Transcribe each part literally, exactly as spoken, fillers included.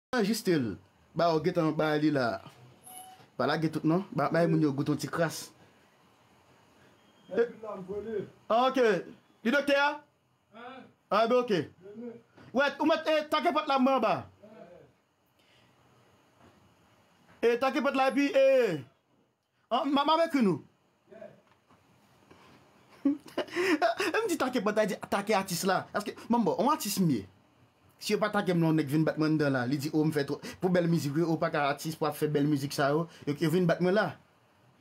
Anrejistre l. Ba yo gentan bay li la. Pa lage tout non. Ba bay moun yo goute yon ti kras. Ah, ok. Li doktè a? Ah, ben ok. Wè, ou mèt eh, take pòt la mwen anba. Eh, take pòt la epi eh, An, m ap ekri nou. M di take pòt la, di take atis la. Paske, bon, bon, yon atis m ye. Si yo pa take m la, yon nèg vin bat mwen anndan la, li di, o, m fè twò, pou bèl mizik, wi, ou pa ka atis pou ap fè bèl mizik sa yo. Yo, yo vin bat mwen la.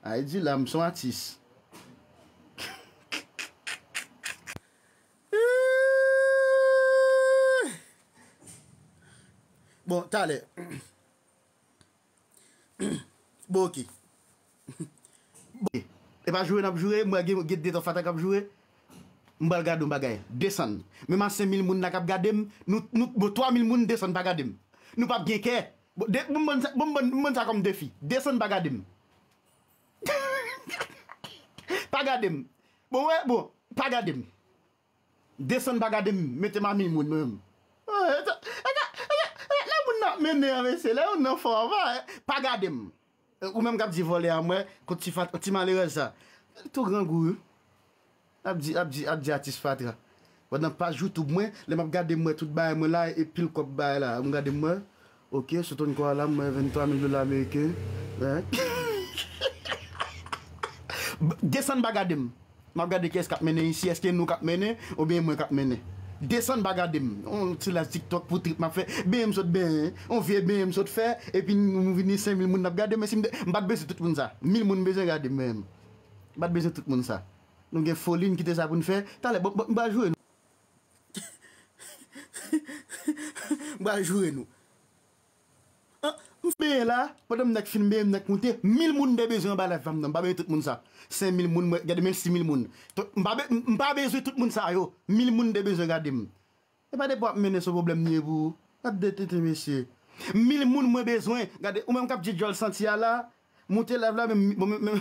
A, li di la, m son atis. Bon, talè. Bon, ok. Bon, e pa joure n ap joure, m wè gen, gen de twa fatra k ap joure. M pral gade yon bagay. Desann. Menm a senk mil moun la k ap gade m, nou, nou, bon, twa mil moun desann pa gade m. Nou p ap gen kè. Bon, de, bon, m ban sa, bon, m ban, m ban sa kòm defi. Desann pa gade m. Pa gade m. Bon, wè, bon, pa gade m. Desann pa gade m, mete m a mil moun mwen menm. Eh, eh, eh, eh, eh, lè moun nan ap mennen an, mesye, lè moun nan fò, pa, pa gade m. Eh, ou menm k ap di vòlè a, mwen, kot ti fat-, ti malerèz sa. Tou grangou, wi. Ap di, ap di, ap di atis fatra. Pandan paj YouTube mwen, lè m ap gade m wè tout bagay mwen la, e pil kòb bagay la. M gade m wè, ok, sou Tonn Koala, m wè venntwa mil dola ameriken. Hein? Desann pa gade m. M ap gade kiyès k ap mennen isi, èske nou k ap mennen, oubyen mwen k ap mennen. Desann pa gade m. On ti live TikTok pou trip m ap fè. Benyen m sot benyen, on vye benyen m sot fè, epi m vini senk mil moun ap gade m, men si m te, m pa t bezwen tout moun sa. Mil moun bezwen gade m menm. M pa t bezwen tout moun sa. Nou gen foli, n kite sa pou n fè. Talè, bon, bon, m pral joure nou. M pral joure nou. An, m fin benyen la, pandan m nèk fin benyen, m nèk moute, mil moun m te bezwen anba live la m nan, m pa bezwen tout moun sa. Senk mil moun, mwen, gade menm sis mil moun. To-, m pa be-, m pa bezwen tout moun sa yo. Mil moun m te bezwen gade m. E pa depi w ap mennen se yon pwoblèm li ye pou ou. Gad de tenten mesye. Mil moun mwen bezwen. Gade, ou menm k ap di djòl santi a la, moute live la, menm, bon, menm, menm,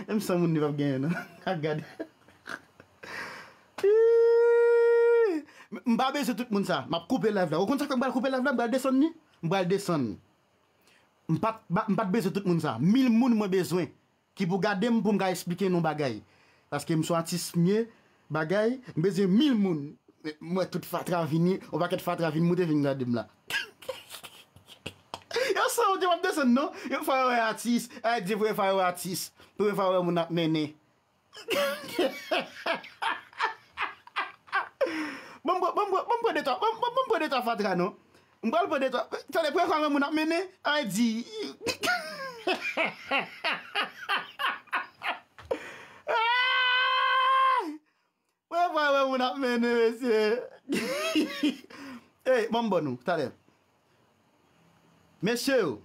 menm san moun li p ap genyen non. Ak gade. Ih! M pa bezwen tout moun sa. M ap koupe live la. Ou konn sa k fè m pral koupe live la? M pral desann li. M pral desann. M pa t, m pa t bezwen tout moun sa. Mil moun mwen bezwen ki pou gade m pou m ka esplike nou bagay. Paske m se yon atis m ye, bagay, m bezwen mil moun. M wè tout fatra vini, yon pakèt fatra vin moute vin gade m la. Yo sanwont, yo p ap desann non. Yo fè yo wè atis. Ay, Dye voye fè yo wè atis. Pou yo fè yo wè moun ap mennen. Bon, bon, bon, bon, bon, pran de twa, bon, bon, bon, pran de twa fatra non. M pral pran de twa. Talè, premye fwa m wè moun ap mennen, ay di. Ay! Premye fwa m wè moun ap mennen, mesye. Ey, ban m ban nou, talè. Mesye yo,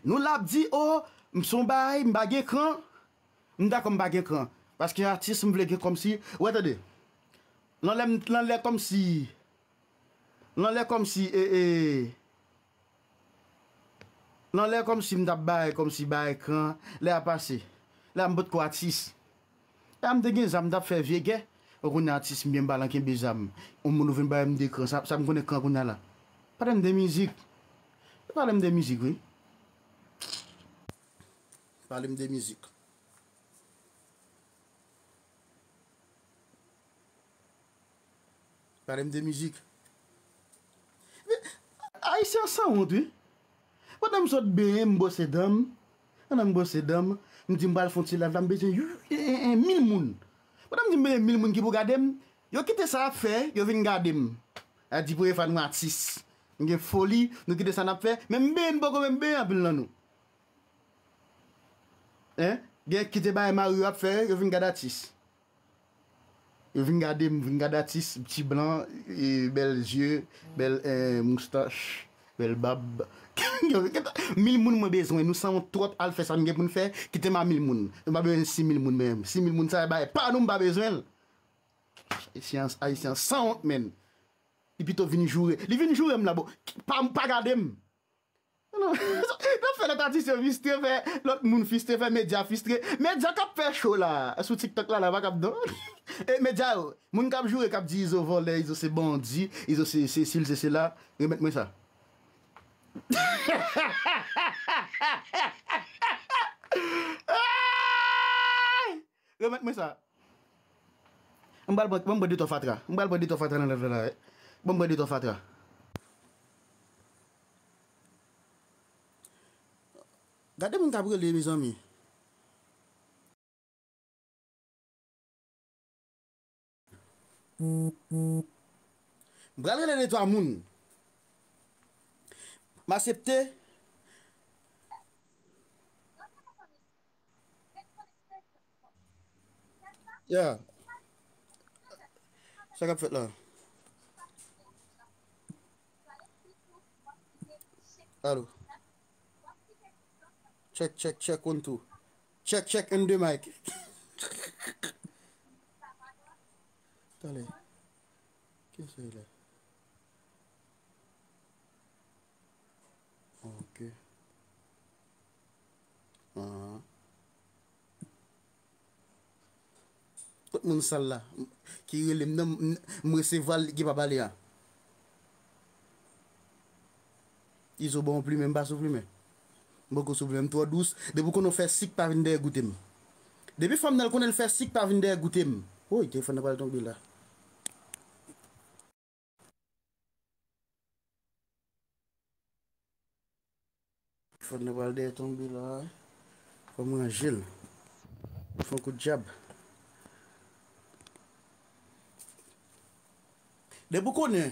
nou la ap di, o, m se yon bagay, m pa gen kran. M dakò m pa gen kran. Paske atis m vle gen kòmsi, ou wè tande. Nan lè m, nan lè kòmsi, nan lè kòmsi, e, e, nan lè kòmsi m t ap bay, kòmsi bay kran, lè a pase. Lè a m potko atis. Lè a m te gen zam, m t ap fè vye gè. Ou konnen atis m byen balan kenbe zam. Yon moun ou vin bay m de kran, sa, sa m konnen kran kounye a la. Pale m de mizik. Pale m de mizik, wi. Pale m de mizik. Pale m de mizik. Men, Ayisyen an sanwont, wi. Pandan m sot benyen, m bwose dan m. Pandan m bwose dan m, m di m pral fè yon ti live la, m bezwen yu-, en, en, en, mil moun. Pandan m di m bezwen mil moun ki pou gade m, yo kite sa y ap fè, yo vin gade m. A di premye fwa nou atis. M gen foli, nou kite sa n ap fè, men m benyen, m poko menm benyen anpil nan nou. Hein? Gen ki te bay mari yo ap fè, yo vin gade atis. Yo vin gade m, vin gade atis, ti blan, e, bèl zye, bèl, eh, moustach, bèl bab. Mil moun mwen bezwen, nou sanwont twòp, al fè sa nou gen pou n fè, kite m a mil moun. Nou pa bezwen sis mil moun menm. Sis mil moun sa e bagay pa nou, m pa bezwen l. Ayisyen, Ayisyen sanwont, menn. Li pito vin joure. Li vin joure m la, bon. Pa, pa gade m. Non, non. N ap fè lòt atis yo fistre, fè lòt moun fistre, fè medya fistre. Medya k ap fè cho la, sou TikTok la, la, pa k ap non. E medya yo, moun k ap joure, k ap di Izo vòlè, Izo se bandi, Izo se, se sesila, remèt mwen sa. Remèt mwen sa. M pral pran, ban m pran de twa fatra. M pral pran de twa fatra nan live la. Ban m pran de twa fatra. Gade moun k ap rele, mezanmi. M pral rele de twa moun. M aksepte. Ya. Sa k ap fèt la? Alo. Check, check, check, one, two. Check, check, un, deux, mic. Tande. Kiyès sa ye la? Ok. Ahan. Kot moun sal la ki rele m nan, m, m resevwa l, ki pa pale a? Izo bon plimen, m pa sou plimen. M poko sou plimen, m twò dous. Depi w konnen w fè sik, pa vin dèyè goute m. Depi fanm nan l konnen l fè sik, pa vin dèyè goute m. Woy, telefòn nan pral tonbe la. Fò n pral dèyè tonbe la. Fò m ranje l. Fè yon kout djab. Depi w konnen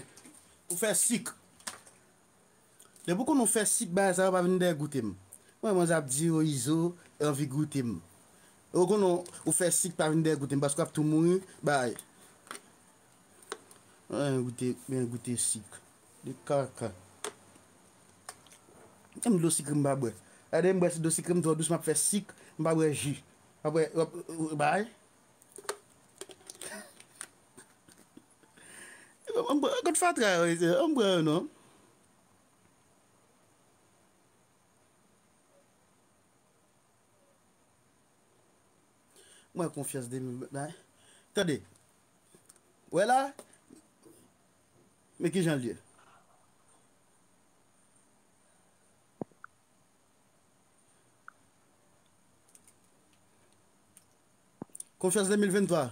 ou fè sik. Depi w konnen ou fè sik, bagay sa yo pa vin dèyè goute m. Mwen, mwen ap di yo, Izo anvi goute m. Ou konnen ou fè sik, pa vin dèyè goute m, paske w ap tou mouri, bay. Mwen goute, mwen goute sik. De kaka. Menm dlo sikre m pa bwè. Gade m bwè dlo sikre m twò dous, m ap fè sik, m pa bwè ji. M pa bwè, w ap, w, bay. Kot fatra yo, wi, se, ann pran yo non. Mwen konfyans de mil, tande. Wè la, men kijan l ye. Konfyans de mil venntwa.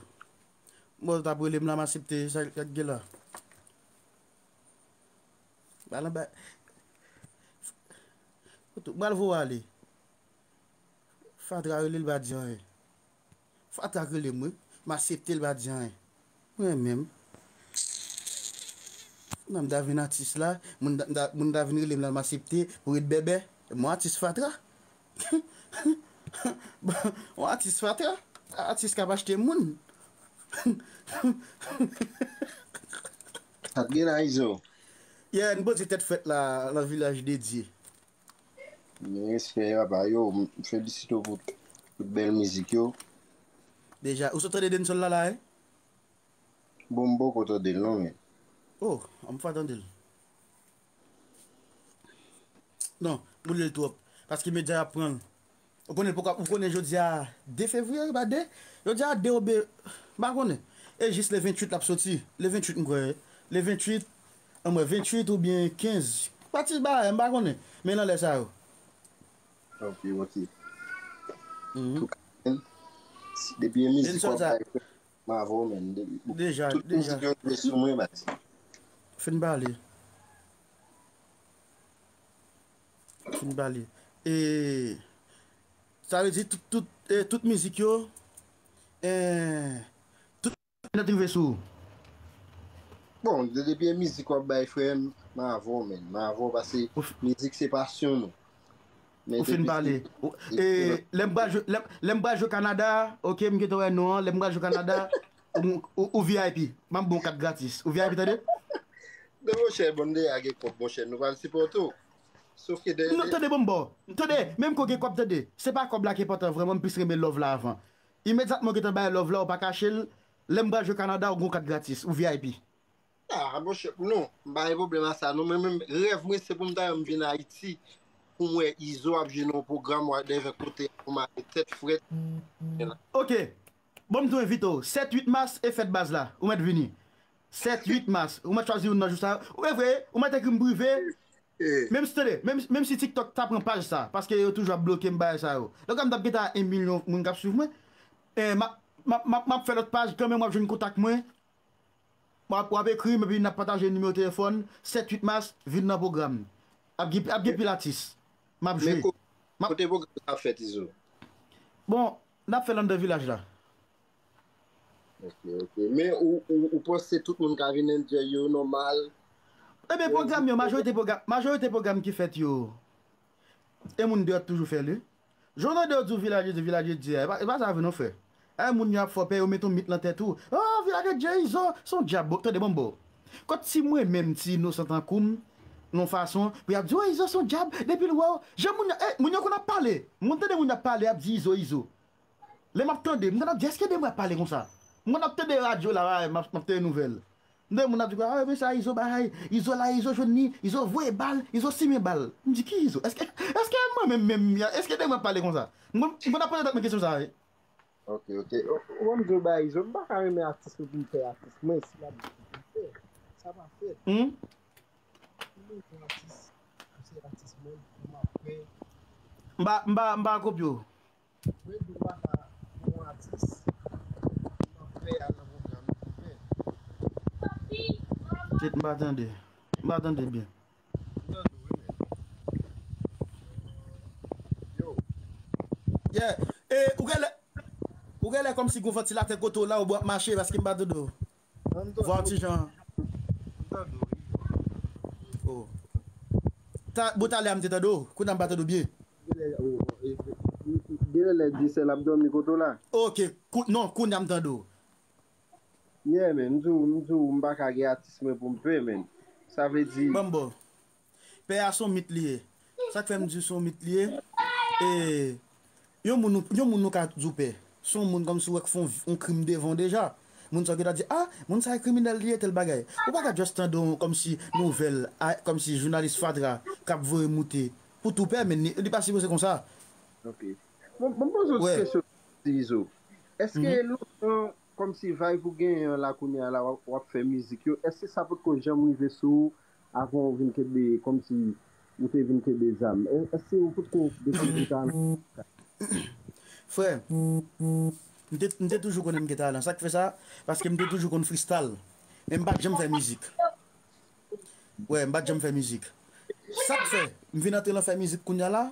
Bon, t ap rele m la, m aksepte sa k gen la. Ba lan ba. Kote, m pral voye ale. Fatra rele l, pa di anyen. Fatra k rele m wi. M aksepte l, pa di anyen. Mwen menm. Nan m ta vin atis la, moun ta, ta, moun ta vin rele m la, m aksepte pou ret bèbè. Mwen atis fatra. Mwen atis fatra. Atis k ap achte moun. Sa t gen la, Izo? Yeah, n poze tèt frèt la, nan vilaj de Dye. Men respè papa, yo, m felisite w pou tout bèl mizik yo. Deja, ou sot tande dancehall la la, wi? Bon, m poko tande l non, men. Oh, an m fwa tande l. Non, m boule l twòp. Paske medya y ap pran l. Ou konnen poko, ou konnen jodi a de fevriye, wi, pa de? Jodi a de oubyen, m pa konnen. E jis le venntuit l ap soti. Le venntuit m kwè. Le venntuit, an mwen, venntuit oubyen kenz. Pati ba, m pa konnen. Men nan lè sa yo. Ok, ok. Mhm. Touka, si, depi e mizik w ap bay, m avè w, men. Depi, deja, tout deja. Mizik yo rive sou mwen, baz. Fin pale. Fin pale. E, sa vle di tout, tout, e, tout mizik yo, e, tout nèt rive sou ou. Bon, de-, depi e mizik w ap bay, frè m, m avè w, men. M avè w, paske mizik se pasyon nou. Ou fin pale. E, lè m pral jwe, lè, lè m pral jwe Kanada, ok, m gentan wè non an, lè m pral jwe Kanada, ou, ou, ou V I P. M ap ba w kat gratis. Ou V I P, tande? Non, monchè, Bondye a gen kòb, monchè, nou pral sipòte w. Sof ke de... Non, tande, bon, bon. Tande, menm ke w gen kòb, tande. Se pa kòb la ki enpòtan, vrèman, m plis renmen love la avan. Imedyatman w gentan bay love la, ou pa kache l, lè m pral jwe Kanada, ou gen yon kat gratis, ou V I P. Ah, monchè, non, m pa gen pwoblèm a sa, non, men menm rèv mwen, se pou m ta, m vin Ayiti, pou m wè Izo ap jwe nan yon pwogram, whatever, kote pou m ale tèt frèt. Ok. Bon, m tou envite w. Sèt, uit mas e fèt baz la. Ou mèt vini. Sèt, uit mas. Ou mèt chwazi youn nan jou sa yo. Ou, e vre, ou mèt ekri m prive. Menm si, tande, menm, menm si TikTok ta pran paj sa, paske yo toujou ap bloke m bagay sa yo. Donk, m t ap gentan en milyon moun k ap swiv mwen. E, m ap, m ap, m ap, m ap fè lòt paj, kanmenm w ap jwenn kontak mwen. W ap, w ap ekri m, epi n ap pataje nimewo telefòn, sèt uit mas, vin nan pwogram. Ap gen, ap gen pil atis. M ap jwe. Men ko-, kote pwogram sa ap fèt, Izo? Bon, n ap fè l anndan vilaj la. Ok, ok. Men ou, ou, ou panse tout moun ka vin enjoy yo nòmal? Ebyen, pwogram yo, majorite pwogram, majorite pwogram ki fèt yo, e moun deyò toujou fè l, wi. Jan w tande yo di w Villageois, Villageois, e pa, e pa sa vre non, frè. Ay, moun yo ap fè w pè, yo met yon mit lan tèt ou. Oh, Villageois, Izo, se yon dyab. Bon, tande, bon, bon. Kot si mwen menm, ti inosan tankou m, yon fason, pou y ap di, oh, Izo se yon dyab, depi l wè w. Jan moun yo, eh, moun yo konn ap pale. M konn tande moun yo ap pale, y ap di Izo, Izo. Lè m ap tande, m konn ap di, èske de moun ap pale konsa? M konn ap tande radyo la, m ap, m ap tande nouvèl. M tande moun ap di, ah, men sa, Izo bay, Izo la, Izo jwenn li, Izo voye bal, Izo simen bal. M di, ki Izo? Èske, èske mwen menm, menm, èske de moun ap pale konsa? M konn, m konn ap poze tèt mwen kesyon sa, wi. Ok, ok. Ou, ou konn di w bay Izo, m pa ka renmen atis mwen pou m pè atis mwen, si l ap di pou m pè. Sa pa fèt. Hmm? M renmen atis, m se atis mwen, m ap pè. M pa, m pa, m pa kopye w. Wi, m pa ka, yon atis, m ap pè al nan pwogram, m ap pè. Tit m pa tande. M pa tande byen. M tande w, wi, men. Yo. Yeah. E, ou genlè, ou genlè kòmsi gon vantilatè kote w la, ou bò ap mache, paske m pa tande w. Vwa ti jan. Oh. Ta, bon, talè a m te tande w. Kounye a m pa tande w byen. Genlè lè di sèl ap dòmi kote w la. Ok. Kou-, non, kounye a m tande w. Yeah, man. M di w, m di w, m pa ka gen atis mwen pou m pè, man. Sa vle di. Ban m ba w. Pè a se yon mit li ye. Sa k fè m di se yon mit li ye? E, yon moun, yon moun nou ka di w pè. Se yon moun kòmsi w wè k fè yon, yon krim devan w deja. Moun sa w gentan di, ah, moun sa e kriminèl li ye, tèl bagay. Ou pa ka just tande yon kòmsi nouvèl, a, kòmsi jounalis fatra k ap voye moute. Pou tou pè, men li, li pa sipoze konsa. Ok. Bon, bon, poze yon ti kesyon, Izo. Èske lontan, kòmsi vibe ou genyen an la kounye a la, w ap, w ap fè mizik yo, èske sa potko janm rive sou ou avan w vin kenbe, kòmsi ou te vin kenbe zam? È-, èske ou potko dekouvri talan? Frè, m te, m te toujou konnen m gen talan. Sa k fè sa? Paske m te toujou konn freestyle. Men m pa t janm fè mizik. Wè, m pa t janm fè mizik. Sa k fè m vin antre nan fè mizik kounye a la,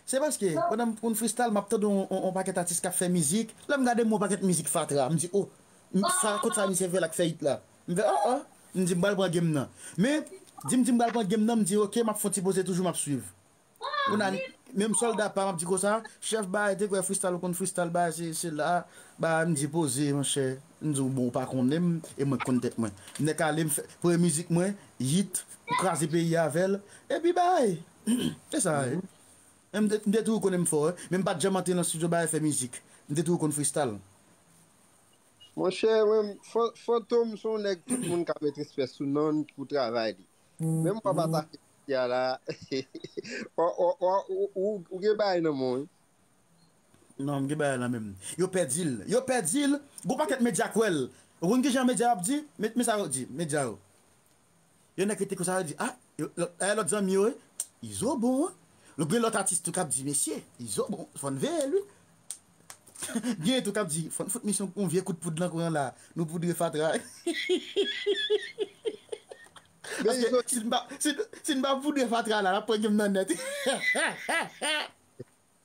se paske pandan m konn freestyle, m ap tande yon, yon, yon pakèt atis k ap fè mizik. Lè m gade m wè yon pakèt mizik fatra, m di, oh, m, sa, kot sa misye fè la k fè hit la? M fè, oh, oh. M di, m pral pran game nan. Men, di m di m pral pran game nan, m di, ok, m ap fè yon ti poze toujou, m ap swiv. Kounye a, menm sòlda pa m ap di konsa, chèf, bagay te kwè freestyle, ou konn freestyle, bagay se, se la, bagay m di poze, monchè. M di w, bon, ou pa konnen m, e mwen k konn tèt mwen. M nèk ale, m fè, premye mizik mwen, hit, m kraze peyi a avè l, epi bagay. Se sa, wi. Men m te, m te toujou konnen m fò, wi. Men m pa t janm antre nan estidyo, bagay fè mizik. M te toujou konn freestyle. Monchè, mwen, Fan-, Fantom se yon nèg tout moun ka met respè sou non l pou travay li. Menm w ap atake Messi a la, w, w, w, ou, ou, ou gen bagay nan men w, wi. Non, m gen bagay la menm. Yo pèdi l. Yo pèdi l. Gon pakèt medya kwè l. Ou konn kijan medya yo ap di? Men, men sa yo di, medya yo. Yon nèg rete konsa, yo di, ah, yo, lòt, eh, lòt zanmi yo, eh, Izo bon, hein? Gen lòt atis tou k ap di, mesye, Izo bon, fò n veye l, wi. Gen tou k ap di, fò n fout misye yon vye kout poud nan kwen an la, nou poudre fatra. Paske si n pa, si, si n pa poudre fatra la, l ap pran game nan nèt.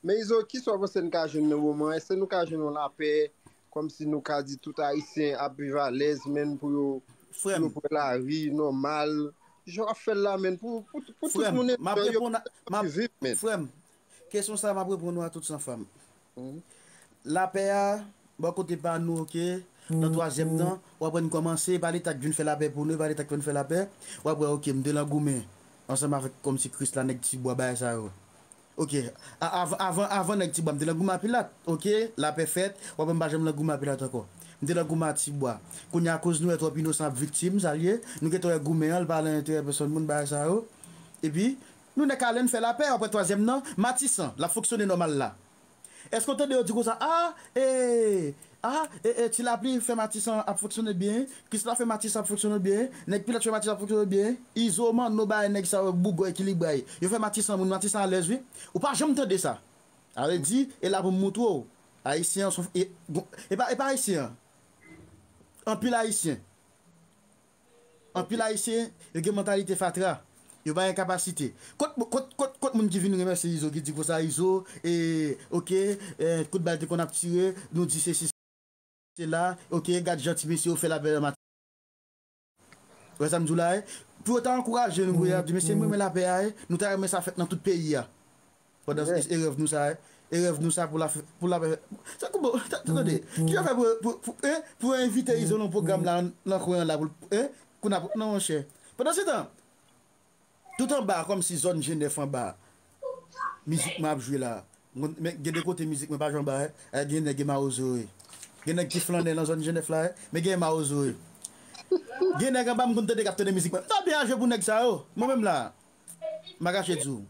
Men Izo, kisa w panse n ka jwenn nan moman an? Èske nou ka jwenn yon lapè, kòmsi nou ka di tout Ayisyen ap viv alèz, menm pou yo, pou yo pran lari nòmal? Jan w ap fè l la, menm pou, pou, pou tout moun yo, yo viv, menm. Frè m, kesyon sa a, m ap reponn ou a tout san fwa m. Lapè a, bò kote pa nou, oke? Nan twazyèm tan, w ap wè n kòmanse, e pa Leta k vin fè lapè pou nou, e pa Leta k fè n fè lapè. W ap wè, oke, m te lan goumen ansanm avèk kòmsi Krisla, nèg Tibwa, bagay sa yo. Oke, a-, avan, avan, avan nèg Tibwa, m te lan goumen a Pilat, oke? Lapè fèt, w ap wè m pa janm lan goumen a Pilat ankò. M te lan goumen a Tibwa. Kounye a, akoz nou wè twòp inosan ap viktim, sa l ye, nou gentan wè goumen an, l pa lan enterè pèsòn moun, bagay sa yo. Epi, nou nèk ale n fè lapè, w ap wè twazyèm nan, Matisan, l ap fonksyone nòmal la. Èske w tande yo di konsa, ah, eh, Ah, e, e, Ti Lapli fè Matisan ap fonksyone byen. Krisla fè Matisan ap fonksyone byen. Nèg Pilèt fè Matisan ap fonksyone byen. Izo, Manno bay nèg sa yo bougò ekilibray. Yo fè Matisan moun, Matisan alèz, wi. Ou pa janm tande sa. A vle di, e la pou m moutre w. Ayisyen an, son, e, gon- e pa, e pa Ayisyen an. Anpil Ayisyen. Anpil Ayisyen, yo gen mantalite fatra. Yo pa gen kapasite. Kot, kot, kot, kot moun ki vin remèsye Izo, ki di konsa, Izo, e, oke, e, kout bal te konn ap tire, nou di sesi, sela, oke, gad jan ti mesye yo fè lapè nan maten. Wè sa m di w la, e? Pou yo ta ankouraje nou, pou yo ta di, mesye, mwen renmen lapè a, e, nou ta renmen sa fèt nan tout peyi a. Pandan e rèv nou sa, e rèv nou sa pou la, pou la, sa kou bon, tande, ki yo fè pou, pou, pou, e, pou yo envite Izo nan pwogram la, nan kwen an la, pou, e, kou n ap, non, monchè. Pandan se tan, tout anba, kòmsi zòn G nèf anba, mizik mwen ap jwe la. Men gen de kote mizik mwen pa jwe anba, e, e, gen nèg gen mawozo, e. Gen nèg ki flannen nan zòn G nèf la, e, men gen mawozo, e. Gen nèg anba m konn tande k ap tande mizik mwen. M ta byen al jwe pou nèg sa yo. Mwen menm la, m pa kache di w.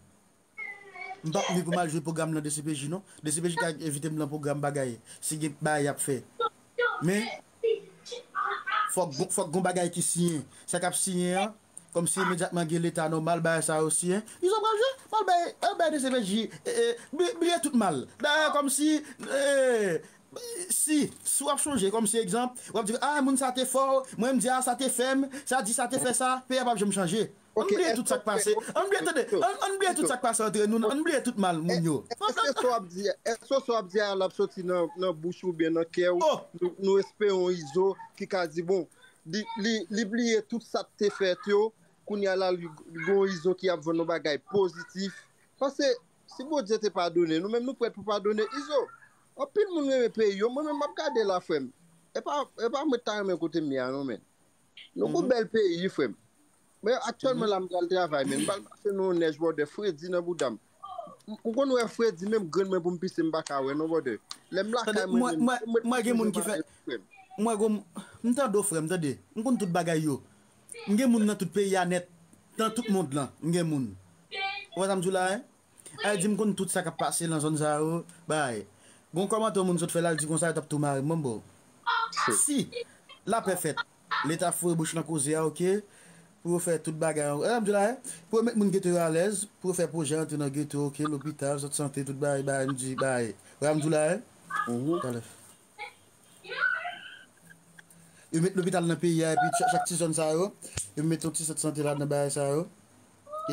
M p ap vini pou m al jwe pwogram nan D C P J non. D C P J ka envite m nan pwogram bagay. Si gen bagay y ap fè. Men, fòk, fòk gon bagay ki siyen. Sa k ap siyen an, kòmsi imedyatman gen leta nòmal, bagay sa yo siyen. Izo pral jwe, mal bay, al bay D C P J, e, e, bli- bliye tout mal. Dayè, kòmsi, e, si, si w ap chonje, kòmsi egzanp, w ap di, a, moun sa te fò, mwen m di, a, sa te fè m, sa di, sa te fè sa, peyi a p ap janm chanje. Ann bliye tout sa k pase. Ann bliye, tande, ann, ann bliye tout sa k pase antre nou, ann bliye tout mal moun yo. Èske sa w ap di, èske sa w ap di a l ap soti nan, nan bouch ou byen nan kè w? Nou, nou espere yon Izo ki ka di, bon, li, li, li bliye tout sa k te fèt yo, kounye a la, li, li gen yon Izo ki ap vann yon bagay pozitif. Paske, si Bondye te padone, nou menm nou prèt pou padone Izo. Anpil moun renmen peyi yo, mwen menm m ap gade la, frè m. E pa, e pa mwen t ta renmen kote m ye a, non, men. Nou gon bèl peyi, frè m. Men aktyèlman la, m pral travay, men m pral mache nan yon nèj bòdè fredi nan bouda m. M, m konn wè fredi, menm grenn mwen pou m pise, m pa ka wè non bòdè. Lè m lakay mwen, mwen, mwen gen moun ki fè, mwen gon, m tande w, frè m, tande. M konn tout bagay yo. M gen moun nan tout peyi a nèt. Nan tout mond lan, m gen moun. Ou wè sa m di w la, en? Al di m konn tout sa k ap pase nan zòn sa yo, bay. Gon kòmantè yon moun sot fè la, l di konsa yo t ap tou mare m. Bon, bon. Si lapè fèt, leta foure bouch nan koze a, oke? Pou yo fè tout bagay an, e, m di la, e, pou yo met moun geto yo alèz, pou yo fè pwojè antre nan geto, oke, lopital, sant sante, tout bagay, bagay, m di, bay. Wè, m di la, e? Talè. Yo met lopital nan peyi a, epi chak, chak ti zòn sa yo, yo met yon ti sant sante ladan bagay sa yo.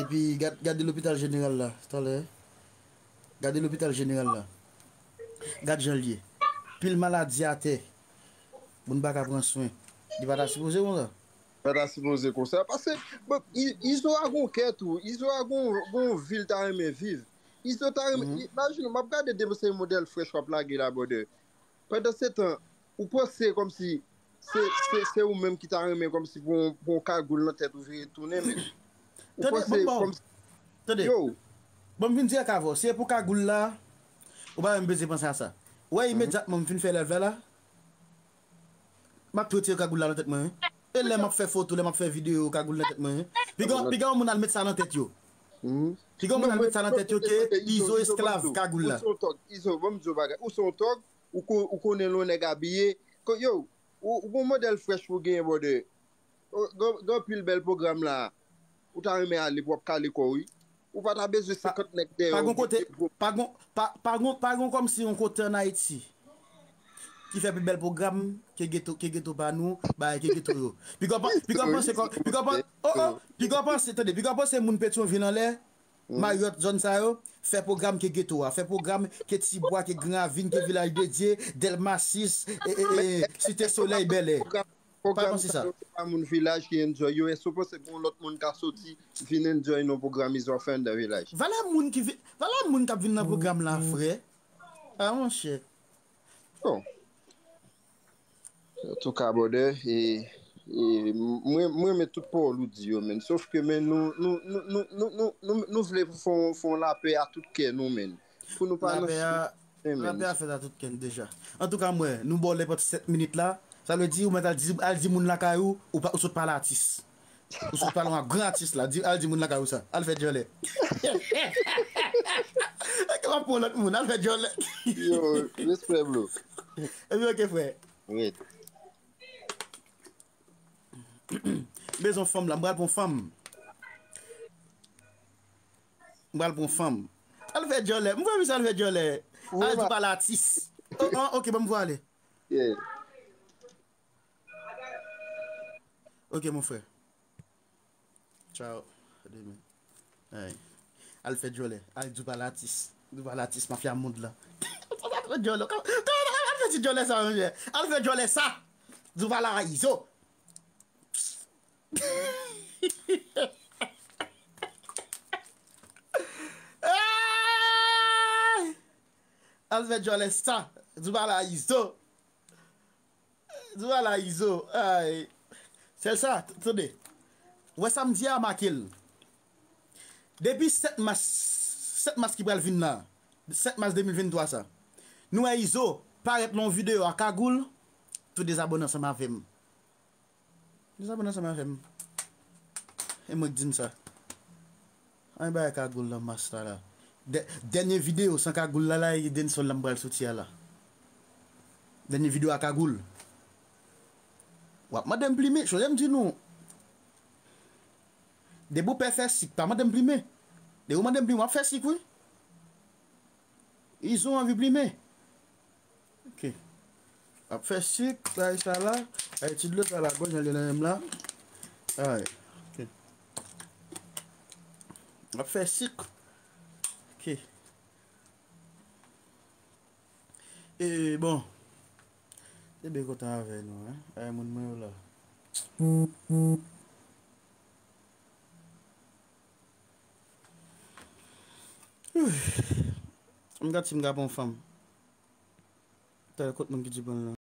Epi gad, gade lopital jeneral la, talè. Gade lopital jeneral la. Gad jan l ye. Pil maladi atè. Moun pa ka pran swen. Li pa ta sipoze konsa. Pa ta sipoze konsa. Paske, bon, I-, Izo a gon kè tou. Izo a gon, gon vi l ta renmen viv. Izo ta renmen, imajine w, m ap gade depi se modèl frèch w ap lage la, brother. Pandan se tan, ou panse kòmsi se, se, se ou menm ki ta renmen kòmsi pou yon, pou yon kagoul nan tèt ou vire tounen, men. Ou panse kòmsi. Tande, yo. Bon, m vin dirèk avè w. Si e pou kagoul la, ou pa menm bezwen panse a sa. Ou wè, imedyatman m fin fè lèvè la, m ap tou retire kagoul la nan tèt mwen, wi. E lè m ap fè foto, lè m ap fè videyo, kagoul nan tèt mwen, wi. Piga, piga yon moun al met sa nan tèt yo. Piga yon moun al met sa nan tèt yo ke Izo esklav kagoul la. Ou se yon tòg, Izo, ban m di w bagay. Ou se yon tòg, ou ko-, ou konnen lè yon nèg abiye. Ko-, yo, ou, ou gon modèl frèch pou w genyen, brother. Gen, gen anpil bèl pwogram la. Ou ta renmen ale pou w ap kale kò w, wi. Ou pa ta bezwen senkant nèg dèyè w. Pa gon kote, pa gon, pa, pa gon, pa gon kòmsi yon kote ann Ayiti ki fè pi bèl pwogram ke geto, ke geto pa nou, bagay ke geto yo. Piga w pa, piga w panse kò, piga w pa, oh, oh, piga w panse, tande, piga w panse moun Petyonvil anlè, Marriott, zòn sa yo, fè pwogram ke geto a, fè pwogram ke Tibwa, ke Gran Ravin, ke Vilaj de Dye, Dèlma sis, e, e, e, Site Solèy, Bèlè. Pa panse sa. Pwogram sa yo, se pa moun vilaj ki enjoy yo. Èske w panse gen yon lòt moun ka soti vin enjoy nan pwogram Izo ap fè anndan vilaj? Valè moun ki vi-, valè moun k ap vin nan pwogram la, frè. A, monchè. Bon. Antouka, brother, e, e, mwen, mwen renmen tout pawòl ou di yo, men. Sof ke, men, nou, nou, nou vle pou fè yon, fè yon lapè a tout kè nou, men. Pou nou pa nan lapè a, lapè a fèt a tout kè n deja. Antouka, m wè, nou ba w nenpòt sèt minit la. Sa vle di, ou mèt al di, al di moun lakay ou, ou pa, ou sot pale atis. Ou sot pale yon gran atis la. Di, al di moun lakay ou sa. Al fè djòlè. Èske w ap pran lòt moun? Al fè djòlè. Yo, respè, bro. Epi, ok, frè. Wi. Bezwen fanm la, m pral pran fanm. M pral pran fanm. Al fè djòlè. M vle misye al fè djòlè. Al di pa latis. Oh, oh, ok, ban m vwale. Yeah. Ok, mon frè. Ciao. A demen. Ay. Al fè djòlè. Al di pa latis. Di pa latis, mafya mond la. Al fè djòlè. Kòman, kòman, al fè ti djòlè sa, monchè. Al fè djòlè sa. Di pa la Izo. Ay! Al fè djòlè sa. Di pa la Izo. Di pa la Izo. Ay. Sèl sa, t-, tande. Ou wè sa m di a, make l. Depi sèt mas, sèt mas ki pral vin la, sèt mas de mil venntwa sa, nou wè Izo parèt nan yon videyo a kagoul, tou dezabòne ansanm avè m. Dezabòne ansanm avè m. E mwen k di n sa. Anyen bagay kagoul nan mas la la. Dè-, dènye videyo san kagoul la la, e Denson la m pral soti a la. Dènye videyo a kagoul. W ap mande m plimen, chonje m di nou. Depi w pè fè sik, pa mande m plimen. Depi w mande m plimen, w ap fè sik, wi. Izo anvi plimen. Ok. Ap fè sik, bay sa la. Ay, ti dlo sa la, bon, jan li nan menm la. Ay, ok. Ap fè sik. Ok. E, bon. Se byen kontan avè nou, en. Ay, moun mwen yo la. M gad si m ka pran fanm. Talè kot moun ki di pran l lan.